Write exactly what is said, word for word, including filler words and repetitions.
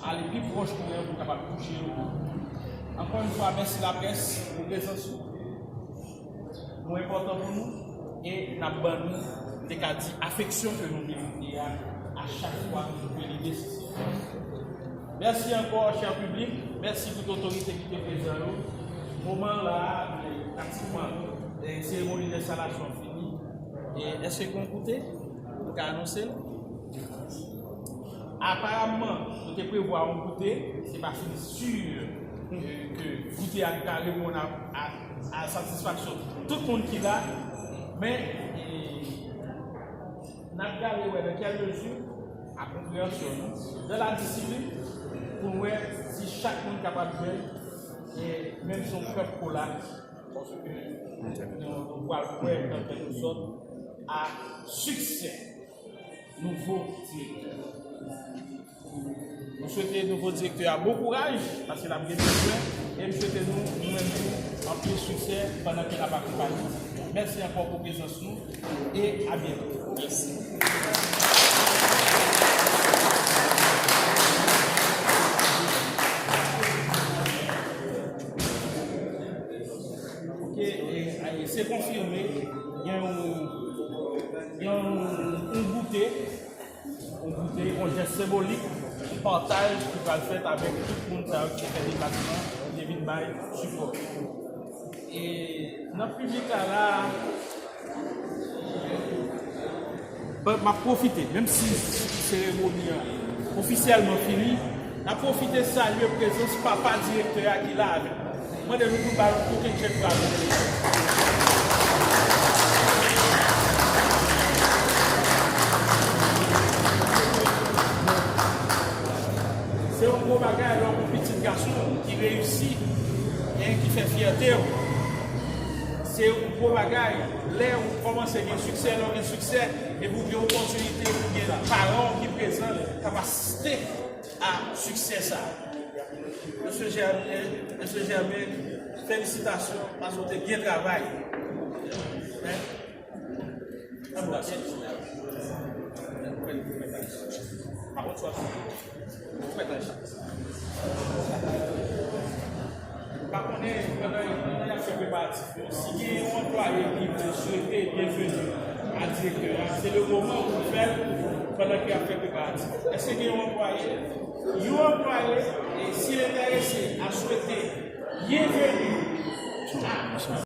Ale pi pwòch mwen pou kapab touche yo. Ankò yon fwa, mèsi laprès pou prezans ou. Nou enpòtan pou nou e n ap ban nou, m te ka di, afeksyon ke nou merite a, a chak fwa ke li nesesè. Mèsi ankò, chè piblik. Mèsi tout otorite ki te prezan yo. Moman la, pratikman, eh, seremoni enstalasyon fini. E èske gen yon goute? Nou ka anonse l? Aparamman, nou te prevwa yon goute, se pa fin si ke, ke goute a li ka reponn a, a, a satisfaksyon tout moun ki la, men, e, n ap gade wè nan kèl mezi, a konpreyansyon nou, nan la disiplin, pou n wè si chak moun kapab jwenn, e, menm si yon kèk kola, paske nou, nou pral kwè nan kèk sòt a siksè nouvo direktè. Nou swete nouvo direktè a bon kouraj, paske l ap gen bezwen, e m swete nou, nou menm tou, anpil siksè pandan ke n ap akonpaye. Mèsi ankò pou prezans nou, e a byento. Mèsi. Ok, e, e, se konfime, gen yon, gen yon, yon goute, yon goute, yon jès senbolik, yon pataj ki pral fèt avèk tout moun sa yo ki te fè deplasman, ki te vin bay sipò. E nan piblik la, la, Bon, m ap pwofite, menm si seremoni an ofisyèlman fini, n ap pwofite salye prezans papa direktè a ki la avèk nou. Mande nou pou ba l yon kokennchenn bravo. Se yon gwo bagay lè w gen yon pitit gason ki reyisi, en, ki fè fyète w. Se yon gwo bagay lè w kòmanse gen siksè, lè w gen siksè, epi w gen opòtinite pou gen paran w ki prezan, k ap asiste a siksè sa a. Mesye Germain, mesye Germain, felisitasyon, paske w te byen travay. Men, M pa konnen, pandan, pandan y ap fè preparatif yo, si gen yon anplwaye ki vle swete byenveni a direktè a, se le moman pou l fè l pandan ke y ap fè preparatif. Èske gen yon anplwaye? Yon anplwaye, e, si l enterese a swete byenveni a